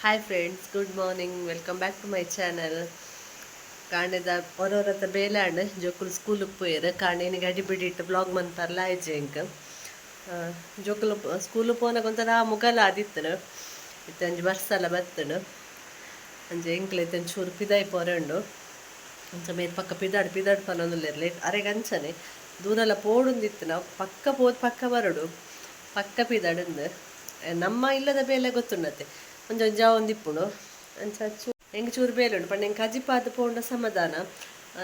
Hi friends, good morning, welcome back to my channel. ಕಾಂಡೆದ ಒರೊರತ ಬೇಲಾಂಡ್ ಜೋಕುಲು ಸ್ಕೂಲಿಗೆ ಪೋಯೆರ್. ಕಾಂಡೆ ಗಡಿ ಬಿಡಿಟ್ಟು ಬ್ಲಾಗ್ ಮನ್ಪರ್ಲ ಆಯ್ಜೆ ಎಂಕ್. ಜೋಕುಲು ಸ್ಕೂಲ್ ಪೋನಗ ಒಂಥರ ಮುಗಲ ಆದಿತ್ತನು. ಇತ್ತೆ ಒಂಜಿ ಬರ್ಸಲ ಬತ್ತುಂಡು. ಅಂಚ ಎಂಕ್ಲ ಇತ್ತೆ ಒಂಚೂರು ಪಿದಾಯಿ ಪೋರೆ ಉಂಡು. ಅಂಚ ಮೇರ್ ಪಕ್ಕ ಪಿದಾಡ್ ಪಿದಾಡ್ ಪನೊಂದುಲ್ಲೆರ್. ಲೇಟ್ ಅರೆಗ್ ಅಂಚನೆ ದೂರಲ ಪೋಡುಂದಿತ್ತು. ನಾವು ಪಕ್ಕ ಪೋದು ಪಕ್ಕ ಬರೊಡು, ಪಕ್ಕ ಪಿದಾಡುಂದು. ನಮ್ಮ ಇಲ್ಲದ ಬೇಲೆ ಗೊತ್ತುಂಡತ್ತೆ, ಒಂಜೊಂಜಿ ಜಾವೊಂದಿಪ್ಪುಂಡು. ಅಂಚ ಚೂ ಎಂಕ್ ಚೂರು ಬೇಲೆ ಉಂಡು ಪಂಡ ಎಂಕ್ ಕಜಿಪಾದ್ ಪೋಂಡ ಸಮಾಧಾನ.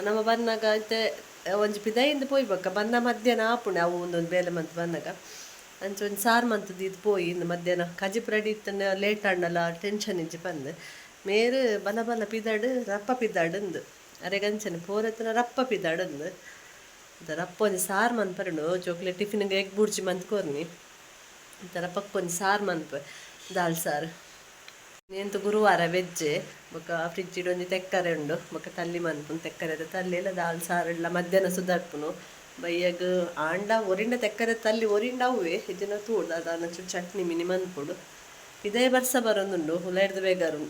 ನಮ್ಮ ಬನ್ನಗ ಇತ್ತೆ ಒಂಜಿ ಪಿದಾಯಿಂದ ಪೋಯಿ ಬೊಕ್ಕ ಬನ್ನ ಮಧ್ಯಾಹ್ನ ಆಪುಂಡು. ಅವು ಒಂದೊಂದು ಬೇಲೆ ಮಂತ್ ಬನ್ನಗ ಅಂಚ ಒಂಜಿ ಸಾರು ಮಂತ್ ದೀದ್ ಪೋಯಿ ಇಂದು ಮಧ್ಯಾಹ್ನ ಕಜಿಪ್ ರೆಡಿ ಇತ್ತಂಡ ಲೇಟ್ ಆಂಡಲ ಟೆನ್ಷನ್ ಇಜ್ಜಿ ಪಂದ್. ಮೇರ್ ಬಲ ಬಲ ಪಿದಾಡು, ರಪ್ಪ ಪಿದಾಡುಂದು. ಅರೆಗ್ ಅಂಚನೆ ಪೋರೆತ್ತನ ರಪ್ಪ ಪಿದಾಡುಂದು. ರಪ್ಪ ಒಂಜಿ ಸಾರು ಮನ್ಪರುಂಡು. ಜೋಕ್ಲೆ ಟಿಫಿನ್ಗೆ ಎಗ್ ಬುರ್ಜಿ ಮಂತ್ ಕೊರ್ನಿ. ರಪ್ಪಕ್ಕೆ ಒಂಜಿ ಸಾರು ಮನ್ಪೆ, ದಾಲ್ ಸಾರು. ಎಂತ ಗುರುವಾರ ವೆಜ್. ಬೊಕ್ಕ ಫ್ರಿಜ್ಜಿಡ್ ಒಂಜಿ ತೆಕ್ಕರೆ ಉಂಡು. ಬೊಕ್ಕ ತಲ್ಲಿ ಮನ್ಪುನು, ತೆಕ್ಕರೆದ ತಲ್ಲಿ ಇಲ್ಲ ದಾಲ್ ಸಾರು ಇಲ್ಲ. ಮಧ್ಯಾಹ್ನ ಸುದಾರ್ಪುನು. ಬಯ್ಯಗ್ ಆಂಡ ಒರಿಂಡ ತೆಕ್ಕರೆ ತಲ್ಲಿ ಒರಿಂಡ ಅವ್ವೆ ಇಜ್ಜಿಂಡ ತೂಡು ದಾದ ಚೂರು ಚಟ್ನಿ ಮಿನಿ ಮನ್ಪೊಡು. ಇದೇ ಬರ್ಸ ಬರೊಂದುಂಡು, ಉಲೈಡ್ದು ಬೇಗಾರು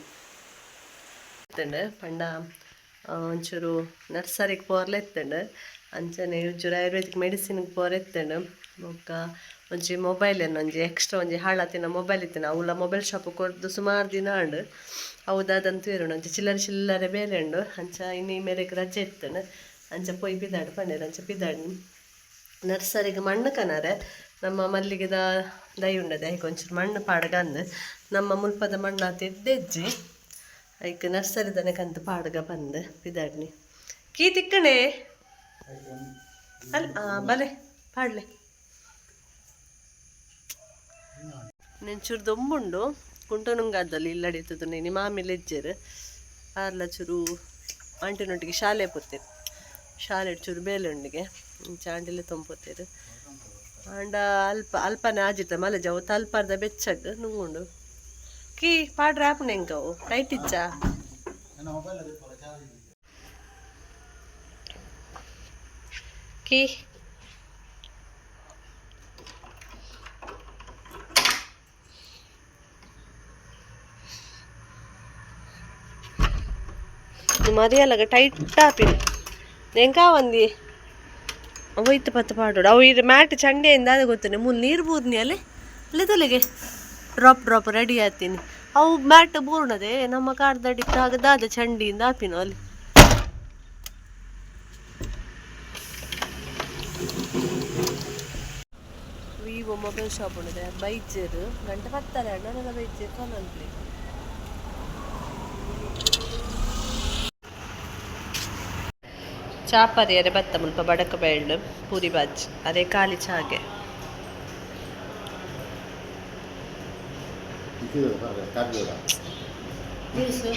ಇತ್ತಂಡು. ಪಂಡ ಒಂಚೂರು ನರ್ಸರಿಗೆ ಪೋರ್ಲೆ ಇತ್ತಂಡು. ಅಂಚನೆ ಒಂಚೂರು ಆಯುರ್ವೇದಿಕ್ ಮೆಡಿಸಿನ್ಗೆ ಪೋರೆ ಇತ್ತಂಡು. ಬೊಕ್ಕ ಒಂಜಿ ಮೊಬೈಲ್ ಒಂಜಿ ಎಕ್ಸ್ಟ್ರಾ ಒಂಜಿ ಹಾಳಾತಿನ ಮೊಬೈಲ್ ಇತ್ತಿನ, ಅವುಲ ಮೊಬೈಲ್ ಶಾಪ್ ಕೊರ್ದು ಸುಮಾರು ದಿನ ಆಂಡ್. ಅವು ದಾದಂತ ಇರುಂಡು. ಅಂಚ ಚಿಲ್ಲರೆ ಚಿಲ್ಲರೆ ಬೇಲೆ ಉಂಡು. ಅಂಚ ಇನ್ನು ಮೇರೆಗೆ ರಜೆ ಇತ್ತಂಡು. ಅಂಚ ಪೊಯ್ ಪಿದಾಡು ಪಂಡೇರು. ಅಂಚ ಪಿದಾಡು ನರ್ಸರಿಗೆ ಮಣ್ಣು ಕನರೆ. ನಮ್ಮ ಮಲ್ಲಿಗೆದ ದೈ ಉಂಡದೆ, ಐಕ್ ಒಂಚೂರು ಮಣ್ಣು ಪಾಡ್ಗ ಅಂದ್. ನಮ್ಮ ಮುಲ್ಪದ ಮಣ್ಣು ಆತ ಎಡ್ಡೆಜ್ಜಿ. ಐಕ್ ನರ್ಸರಿ ಕಂತು ಪಾಡ್ಗ ಬಂದು ಪಿದಾಡ್ನಿ. ಕೀ ತಿಕ್ಕಣೆ ಅಲ್ಲ, ಬಲೆ ಪಾಡ್ಲೆ. ನೆಂಚೂರು ದೊಂಬುಂಡು. ಕುಂಟನುಂಗಾದಲ್ಲಿ ಇಲ್ಲಡಿತ್ತದು. ನಿಮ್ಮ ಮಾಮಿಲೆ ಇಜ್ಜೆರ್, ಆರ್ಲ ಚೂರು ಆಂಟಿನೊಟ್ಟಿಗೆ ಶಾಲೆ ಪೋತೇರು. ಶಾಲೆ ಚೂರು ಬೇಲೆ ಉಂಡಿಗೆ. ಇಂಚ ಆಂಟಿಲೆ ತೊಂಪೋತೇರು. ಆಂಡ ಅಲ್ಪ ಅಲ್ಪನೆ ಆಜಿತ ಮಲೆ ಜವು ತಲ್ಪಾರ್ದ ಬೆಚ್ಚಗ್ ನುಂಗುಂಡು. ಕೀ ಪಾಡ್ರೆ ಆಪುಂಡು ಎಂಕವು ಟೈಟ್ ಇಚ್ಚಾ. ಕೀ ಮರಿಯಲಗ ಟೈಟ್ ಆಪಿನ ಎಂಕಾವಂದಿ ಹೋಯ್ತು ಪತ್ತ ಪಾಡೋಡು. ಅವು ಇದು ಮ್ಯಾಟ್ ಚಂಡೆಯಿಂದ ಅದು ಗೊತ್ತನೆ. ಮೂಲು ನೀರು ಬೂರ್ನಿ ಅಲ್ಲೇ ಅಲ್ಲೇ ತೊಲೆಗೆ ಡ್ರಾಪ್ ಡ್ರಾಪ್ ರೆಡಿ ಆತೀನಿ. ಅವು ಮ್ಯಾಟ್ ಬೂರ್ಣದೆ ನಮ್ಮ ಕಾರ್ದಡಿ ದಾದ ಚಂಡಿಯಿಂದ ಆಪಿನ ಅಲ್ಲಿ. ವಿವೋ ಮೊಬೈಲ್ ಶಾಪ್ ಉಂಡಿದೆ. ಬೈಜರು ಗಂಟೆ ಬರ್ತಾರೆ ಅಣ್ಣನೆಲ್ಲ. ಬೈಜರ್ ಕಾಣಂತ್ಲಿ. ಚಾಪರಿಯರೆ ಬತ್ತ ಮುಲ್ಪ ಬಡಕ ಬೇಳ್ಳು ಪೂರಿ ಬಾಜಿ ಅದೇ ಖಾಲಿ ಚಾಗೆ.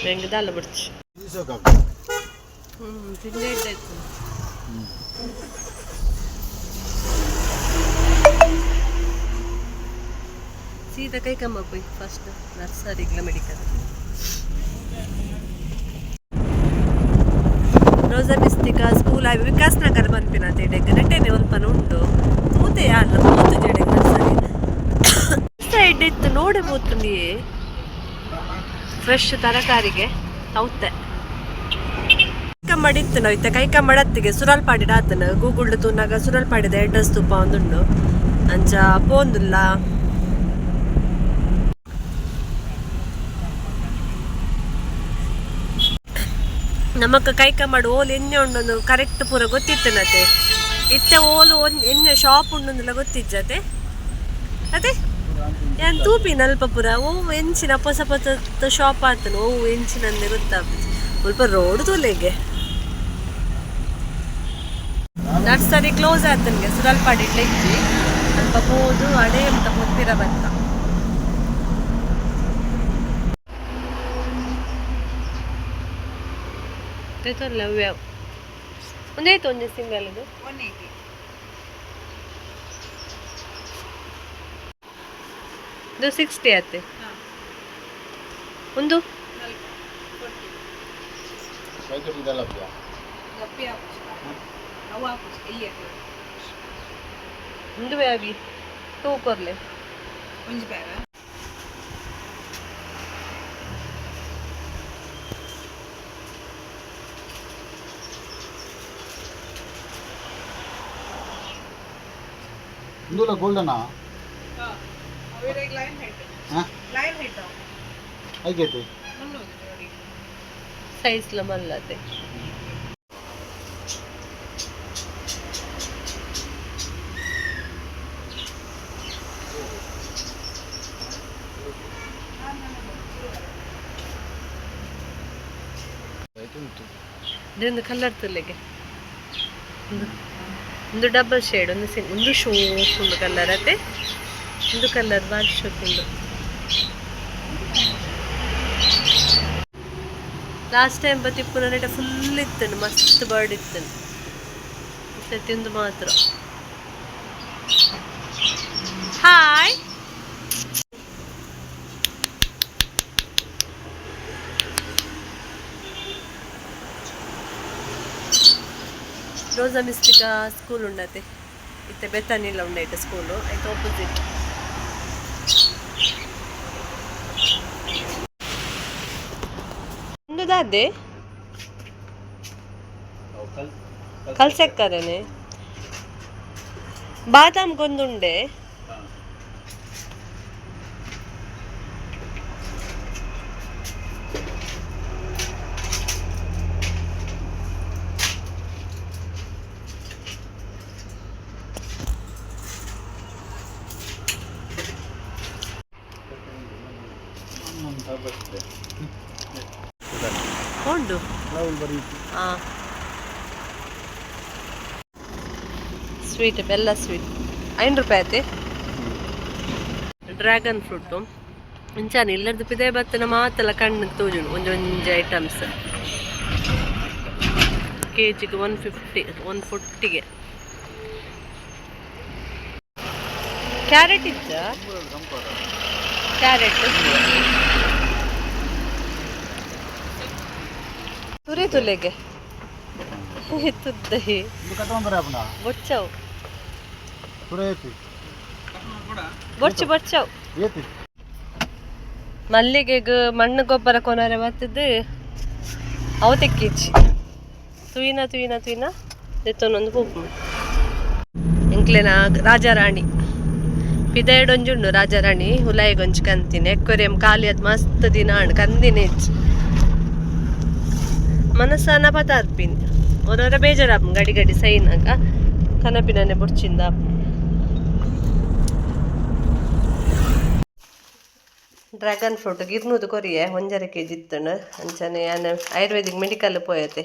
ಹೆಂಗೆ ದಾಲ ಬಿಡ್ಚಿ ತಿಂದೆ ಇದ್ದಾಯ್ತು. ಸೀದಾ ಕೈ ಕಮ್ಮ ಪೋಯ್ first ನರ್ಸರಿಗ್ಲ medical. Rosa Mystica school ಆಗಿ ವಿಕಾಸ್ ನಗರ ಪನ್ಪಿನ ಇಡೆಗ್ ನೆಟ್ಟೆನೆ ಒಲ್ಪನ ಉಂಡು. ತೂತೆ ಅಲ್ಲ ಪೋತು ಜಡೆಗ್ ನರ್ಸರಿ ಸೈಡ್ ಇತ್ತು ನೋಡೆ ಪೋತುಂಡಿಯೇ. ಫ್ರೆಶ್ ತರಕಾರಿಗೆ ತೌತೆ ಕಮ್ಮಡಿ ಇತ್ತು. ನಾವು ಇತ್ತೆ ಕೈ ಕಮ್ಮಡತ್ತಿಗೆ ಸುರಲ್ಪಾಡಿ ಆತನ ಗೂಗುಲ್ ತೂನಾಗ ಸುರಲ್ಪಾಡಿದ ಅಡ್ರೆಸ್ ತೂಪ ಒಂದುಂಡು. ಅಂಚ ಪೋಂದುಲ್ಲ. ನಮಕ್ ಕೈಕಂಬಡ್ ಓಲು ಎಣ್ಣೆ ಉಂಡೊಂದು ಕರೆಕ್ಟ್ ಪೂರ ಗೊತ್ತಿತ್ತನತೆ. ಇತ್ತೆ ಓಲು ಒಂದ್ ಎಣ್ಣೆ ಶಾಪ್ ಉಂಡೊಂದುಲ ಗೊತ್ತಿಜ್ಜತೆ. ಅದೇ ಯಾನ್ ತೂಪಿನ ಅಲ್ಪ ಪೂರ ಓ ಎಂಚಿನ ಪೊಸ ಪೊಸ ಶಾಪ್ ಆತನ. ಓ ಎಂಚಿನಂದೆ ಗೊತ್ತಾಪುಜಿ. ಮುಲ್ಪ ರೋಡ್ ತೂಲೆಗೆ. ನರ್ಸರಿ ಕ್ಲೋಸ್ ಆತನ್ಗೆ. ಸುರಲ್ಪಾಡಿ ಇಜ್ಜಿ. ಅಲ್ಪ ಪೋದು ಅಡೇ ಅಂತ ಪೋದು ಬತ್ತ. ಒಂದಾಯ್ತು ಒಂಜಿ ಸಿಂಗಲ್ ಇದು 180. ಇದು 60 ಆತೆ. ಒಂದು ಒಂದು ಬ್ಯಾಬಿ ಟೂ ಕೊರ್ಲೆ. ಒಂಜಿ ಬ್ಯಾಗ. ಇಂದುಲ ಗೋಲ್ಡನಾ? ಹಾಂ, ಐಕೈತಿ. ಸೈಜ್ಲ ಮಲ್ಲದೆ. ಇದೊಂದು ಕಲರ್ ತುಲೆಗೆ ಒಂದು ಒಂದು ಡಬಲ್ ಶೇಡ್, ಒಂದು ಸಿಂಗ್, ಒಂದು ಶೋಕುಂಡು ಕಲರ್ ಅತ್ತೆ, ಒಂದು ಕಲರ್ ಬಾರಿ ಶೋಕುಂಡು. ಲಾಸ್ಟ್ ಟೈಮ್ ಬತ್ತಿಪ್ಪುನ ರೇಟ ಫುಲ್ ಇತ್ತು, ಮಸ್ತ್ ಬರ್ಡ್ ಇತ್ತು. ತಿಂದು ಮಾತ್ರ. ಹಾಯ್ ರೋಸಾ ಮಿಸ್ಟಿಕಾ ಸ್ಕೂಲ್ ಉಂಡತೆ. ಇತ್ತೆ ಬೆತ್ತನಿಲ್ಲ ಉಂಡೈತೆ ಸ್ಕೂಲು ಆಯ್ತು ಆಪೋಸಿಟ್. ಒಂದು ದಾದೆ ಕಲ್ಸೆಕ್ಕರನೆ ಬಾದಾಮ್ ಗೊಂದುಂಡೆ. ಉಂಡು. ಹಾಂ, ಸ್ವೀಟ್, ಬೆಲ್ಲ ಸ್ವೀಟ್ 5 ರೂಪಾಯಿ ಆಯ್ತೆ. ಡ್ರ್ಯಾಗನ್ ಫ್ರೂಟು ಇಂಚಾನೆ ಇಲ್ಲರ್ದು ಪಿದೆ ಬತ್ತನ ಮಾತಲ್ಲ ಕಣ್ಣು ತೋಜುಂಡು. ಒಂಜೊಂಜಿ ಐಟಮ್ಸ್ ಕೆ ಜಿಗೆ 150, 140ಗೆ. ಕ್ಯಾರೆಟ್ ಇತ್ತ? ಕ್ಯಾರೆಟ್ ತುರಿ ತುಲೆಗೆ ತುದ್ದಹಿ. ಇಂದು ಕಟ್ಟೊಂದರೆ ಅಪ್ಪನ. ಬೊಚ್ಚವು. ತುರೆ ಐತಿ. ಬೊಚ್ಚು ಬೊಚ್ಚವು. ಏತಿ. ಮಲ್ಲಿಗೆಗ್ ಮಣ್ಣು ಗೊಬ್ಬರ ಕೊನರೆ ಬತ್ತದ್ದು ಅವು ತೆಕ್ಕಿಚ್ಚಿ ತುಯಿನ ತುಯಿನ ತುಯಿನ ದೆತ್ತೊಂದು ಪೋಪು. ಎಂಕ್ಲೆನ ರಾಜಾರಾಣಿ ಪಿದಯಡೊಂಜುಂಡು. ರಾಜಾರಾಣಿ ಹುಲಾಯಿಗೊಂಚಿ ಕಂತಿನಿ. ಎಕ್ವೇರಿಯಂ ಖಾಲಿ ಅದ್ ಮಸ್ತ್ ದಿನ ಆಂಡ್ ಕಂದಿನ ಹೆಚ್ಚು ಮನಸ್ಸನ ಪದಾರ್ಪಿನಿ. ಒರೊರ ಬೇಜಾರಾಪು ಗಡಿ ಗಡಿ ಸೈನಾಗ ಕನಪಿನನೆ ಬೊಡ್ಚಿಂದ. ಡ್ರ್ಯಾಗನ್ ಫ್ರೂಟ್ ಗಿರ್ನೂದು ಕೊರಿಯೆ, 1.5 ಕೆ ಜಿ ಇತ್ತಣ. ಅಂಚನೆ ಯಾನ್ ಆಯುರ್ವೇದಿಕ್ ಮೆಡಿಕಲ್ ಪೋಯತೆ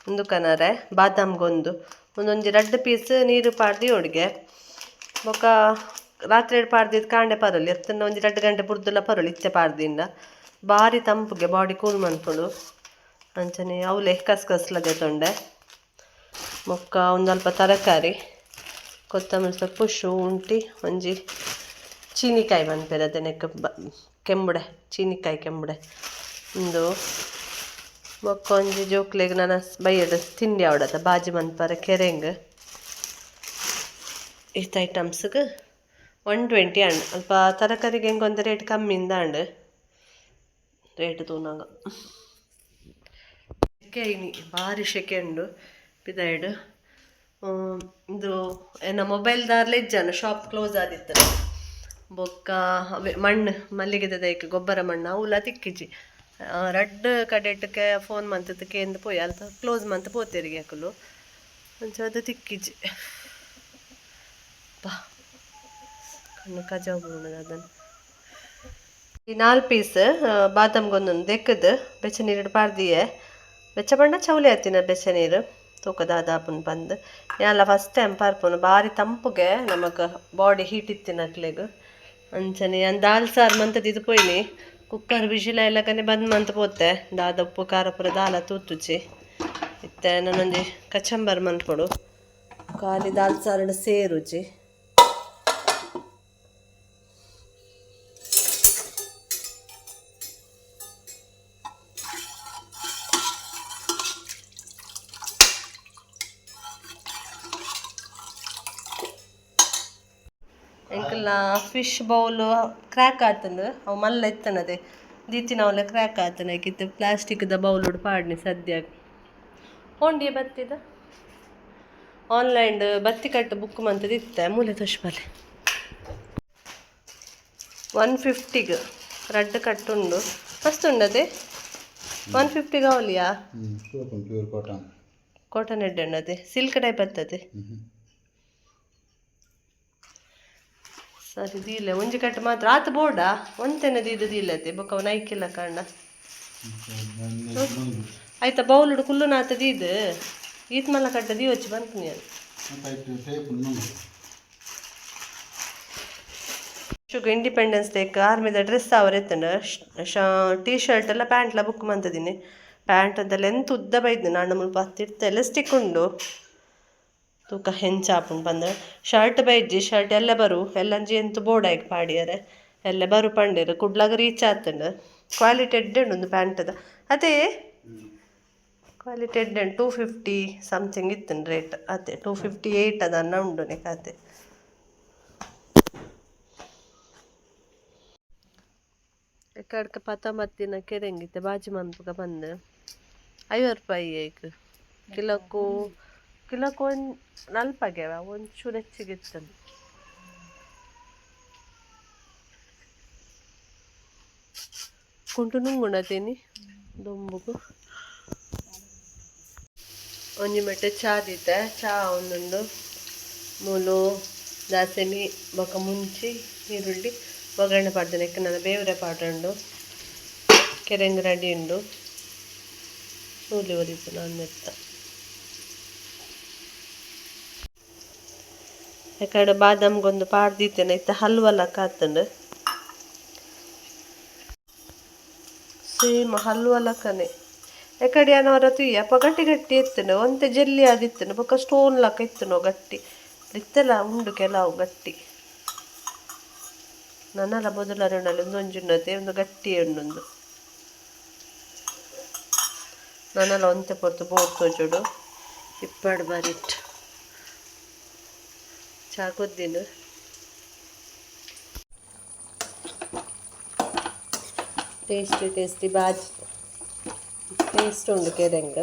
ಒಂದು ಕನರೆ. ಬಾದಾಮ್ಗೊಂದು ಒಂದೊಂಜಿ ರಡ್ಡ್ ಪೀಸ್ ನೀರು ಪಾಡ್ದು ಒಡುಗೆ ಬೊಕ ರಾತ್ರಿ ಪಾಡ್ದಿದ್ದು ಕಾಂಡೆ ಪರೊಲಿ ಎತ್ತನ ಒಂಜಿ 2 ಗಂಟೆ ಬುಡ್ದುಲ ಪರೊಲಿ. ಇತ್ತೆ ಪಾಡ್ದಿಂಡ ಬಾರಿ ತಂಪುಗೆ, ಬಾಡಿ ಕೂಲ್ ಮನ್ಪುಂಡು. ಅಂಚನೆ ಅವಲೆ ಕಸ್ಕಸ್ಲ ದೆತೊಂಡೆ. ಬೊಕ್ಕ ಒಂದು ಅಲ್ಪ ತರಕಾರಿ, ಕೊತ್ತಂಬರಿ ಸೊಪ್ಪು, ಶುಂಠಿ, ಒಂಜಿ ಚೀನಿಕಾಯಿ ಮನ್ಪೆರ್ ಅದನೆಕ್ ಕೆಂಬುಡೆ, ಚೀನಿಕಾಯಿ ಕೆಂಬುಡೆ ಉಂದು. ಬೊಕ್ಕ ಒಂಜಿ ಜೋಕ್ಲೆಗ್ ನನ ಬಯ್ಯಡ್ ತಿಂಡಿ ಆವಡತ ಬಾಜಿ ಮನ್ಪರೆ ಕೆರೆಂಗ್. ಇತ್ತ ಐಟಮ್ಸ್ಗೆ 120 ಆಂಡ್. ಅಲ್ಪ ತರಕಾರಿಗೆ ಎಂಕೊಂದು ರೇಟ್ ಕಮ್ಮಿಂದ ಆಂಡ್ ರೇಟ್ ತೂನಾಗ. ಸೆಕೆ ಇನಿ ಬಾರಿ ಸೆಕೆ ಉಂಡು ಪಿದಾಯ್ಡ್. ಇದು ಎನ್ನ ಮೊಬೈಲ್ ದಾರ್ಲೆ ಇಜ್ಜಾನ, ಶಾಪ್ ಕ್ಲೋಸ್ ಆದಿತ್ತು. ಬೊಕ್ಕ ಅವೇ ಮಣ್ಣು, ಮಲ್ಲಿಗೆದ ದೈಕ್ ಗೊಬ್ಬರ ಮಣ್ಣು ಅವುಲ ತಿಕ್ಕಿಜಿ. ರಡ್ಡ್ ಕಡೆಟ್ಗೆ ಫೋನ್ ಮಂತದ್ದು ಕೇಂದ್ ಪೋಯಿ ಅಲ್ಪ ಕ್ಲೋಸ್ ಮಂತ್ ಪೋತೆರಿಗೆ ಅಕುಲು. ಅಂಚ ಅದು ತಿಕ್ಕಿಜಿ. ಬಾ ಕಣ್ಣು ಕಜವು ಅದನ್ನು. ಈ ನಾಲ್ ಪೀಸ್ ಬಾದಾಮ್ಗೊಂದೊಂದು ದೆಕ್ಕದು ಬೆಚ್ಚ ನೀರು ಪಾರ್ದಿಯೆ. ಬೆಚ್ಚ ಪಂಡ ಚೌಲಿ ಆತಿನ ಬೆಚ್ಚ ನೀರು ತೂಕ ದಾದಾಪುನ್ ಪಂದ್. ಯಾನ್ಲ ಫಸ್ಟ್ ಟೈಮ್ ಪರ್ಪುನು. ಬಾರಿ ತಂಪುಗೆ, ನಮಕ್ ಬಾಡಿ ಹೀಟ್ ಇತ್ತಿನ ಅಕ್ಲೆಗ್. ಅಂಚನೆ ಯಾನ್ ದಾಲ್ ಸಾರು ಮಂತದಿದು ಪೋಯಿನಿ. ಕುಕ್ಕರ್ ವಿಶಿಲ ಎಲ್ಲಕನೆ ಬಂದ್ ಮಂತ್ ಪೋತೆ. ದಾದ ಉಪ್ಪು ಖಾರ ಪೂರ ದಾಲ ತೂತುಚಿ. ಇತ್ತೆ ನನೊಂಜಿ ಕಚಂಬರ್ ಮನ್ಪೊಡು. ಖಾಲಿ ದಾಲ್ ಸಾರುಡು ಸೇರುಜಿ. ಎಂಕಲ್ನ ಫಿಶ್ ಬೌಲ್ ಕ್ರ್ಯಾಕ್ ಆತಂದು. ಅವು ಮಲ್ಲ ಇತ್ತನದೆ ದೀತಿನವಲ್ಲ ಕ್ರ್ಯಾಕ್ ಆತನ. ಇತ್ತು ಪ್ಲಾಸ್ಟಿಕ್ದ ಬೌಲುಡು ಪಾಡ್ನಿ ಸದ್ಯ. ಹೋಂಡಿಯ ಬತ್ತಿದ ಆನ್ಲೈನ್ ಬತ್ತಿ ಕಟ್ಟು ಬುಕ್ ಮಂತದ ಇತ್ತೆ ಮೂಲೆ ತೋಷ್ಬಲೆ 150ಗ್ ರಡ್ಡ್ ಕಟ್ಟುಂಡು ಮಸ್ತ್ ಉಂಡದೆ 150 ಅವಲಿಯಾ. Pure cotton. ಕಾಟನ್ ಎಡ್ಡೆ ಸಿಲ್ಕ್ ಟೈಪ್ ಬರ್ತದೆ. ಸರಿ ದೀಲೆ ಒಂಜಿ ಕಟ್ಟು ಮಾತ್ರ ಆತ ಬೋಡ ಒಂತೆನ ದೀದ ದೀಲತೆ ಬೊಕ್ಕ ಅವು ನೈಕಿಲ್ಲ ಕಾಂಡ. ಆಯ್ತಾ ಬೌಲುಡು ಕುಲ್ಲು ನಾತ ದೀದ್ ಈತ್ ಮಲ್ಲ ಕಟ್ಟ ದೀವಚ್ಚಿ ಬಂತು ನಾನು. ಶುಗ ಇಂಡಿಪೆಂಡೆನ್ಸ್ ಡೇ ಆರ್ಮಿದ ಡ್ರೆಸ್ ಅವರ್ ಎತ್ತಂಡ ಟೀ ಶರ್ಟ್ ಎಲ್ಲ ಪ್ಯಾಂಟ್ಲ ಬುಕ್ ಮಂತದೀನಿ. ಪ್ಯಾಂಟ್ ಅಂತ ಲೆಂತ್ ಉದ್ದ ಬೈದ್ನಿ ನಾನು ಮುಲ್ಪ ಹತ್ತಿರ್ತ ಎಲಾಸ್ಟಿಕ್ ಉಂಡು ತೂಕ ಹೆಂಚಾಪುಂಡು ಬಂದ ಶರ್ಟ್ ಬೈಜ್ಜಿ ಶರ್ಟ್ ಎಲ್ಲ ಬರು ಎಲ್ಲಂಜಿ ಎಂತ ಬೋರ್ಡ್ ಪಾಡಿಯರೆ ಎಲ್ಲ ಬರು ಪಂಡೇರು ಕುಡ್ಲಾಗ ರೀಚ್ ಆತಂಡು. ಕ್ವಾಲಿಟಿ ಎಡ್ಡೆ ಉಂಡು ಒಂದು ಪ್ಯಾಂಟದ ಅದೇ ಕ್ವಾಲಿಟಿ ಎಡ್ಡೆ. 250 ಸಮಥಿಂಗ್ ಇತ್ತು ರೇಟ್ ಅದೇ 258 ಅದನ್ನ ಉಂಡು ಖಾತೆ. ಎಕ್ಕಡ್ಕ ಪತ ಮತ್ತಿನ ಕೆರೆಂಗಿತ್ತೆ ಬಾಜಿ ಮನ್ಪುಗ ಬಂದು 50 ರೂಪಾಯಿ ಏಕ್ ಕಿಲೋಕು ಕಿಲೋಕು ಒಂದು ನಲ್ಪಾಗ್ಯಾವ ಒಂಚೂರು ಹೆಚ್ಚಿಗೆ ಇತ್ತು. ಕುಂಟು ನುಂಗುಣತೀನಿ ದೊಂಬುಗು. ಒಂಜಿ ಮಟ್ಟೆ ಚಾ ದೀತೆ ಚಾ ಒಂದೊಂದು ಮೂಲು ದಾಸೆಮಿ ಬೊಕ ಮುಂಚಿ ಈರುಳ್ಳಿ ಒಗ್ಗರಣೆ ಪಾಡ್ದೆನೆ ಎಕ್ಕ ನನ್ನ ಬೇವರೆ ಪಾಡುಂಡು ಕೆರೆಂಗ್ ರೆಡಿ ಉಂಡು ನೂಲಿ ಒರಿಪು ನಾನು ಮೆತ್ತ ಎಕಡೆ ಬಾದಾಮ್ಗೊಂದು ಪಾಡ್ದೀತೇನೆ ಇತ್ತ ಹಲ್ವಲ್ಲ ಕಾತಂಡು ಸೇಮ್ ಹಲ್ವ ಲಕ್ಕನೆ. ಎಕಡೆ ಏನವರ ತುಯ್ಯಪ್ಪ ಗಟ್ಟಿ ಗಟ್ಟಿ ಇತ್ತುಂಡು ಒಂತೆ ಜೆಲ್ಲಿ ಆದಿತ್ತುಂಡು ಬೊಕ್ಕ ಸ್ಟೋನ್ ಲಕ್ಕ ಇತ್ತುಂಡು ಗಟ್ಟಿ ಇತ್ತೆಲ್ಲ ಉಂಡು ಕೆಲವು ಗಟ್ಟಿ ನನ್ನಲ್ಲ ಬೊದಲರುಂಡಲ್ಲಿ ಒಂದು ಒಂಜಿ ಉಂಡತೆ ಒಂದು ಗಟ್ಟಿ ಉಂಡೊಂದು ನನ್ನಲ್ಲ ಒಂತೆ ಪೊರ್ತು ಬೋರ್ ತೋಜೋಡು ಇಪ್ಪಾಡು ಬಾರಿಟ್ ಚಾ ಕೊದ್ದಿನ. ಟೇಸ್ಟಿ ಟೇಸ್ಟಿ ಬಾಜಿ ಟೇಸ್ಟ್ ಉಂಡು ಕೆರೆಂಗ್.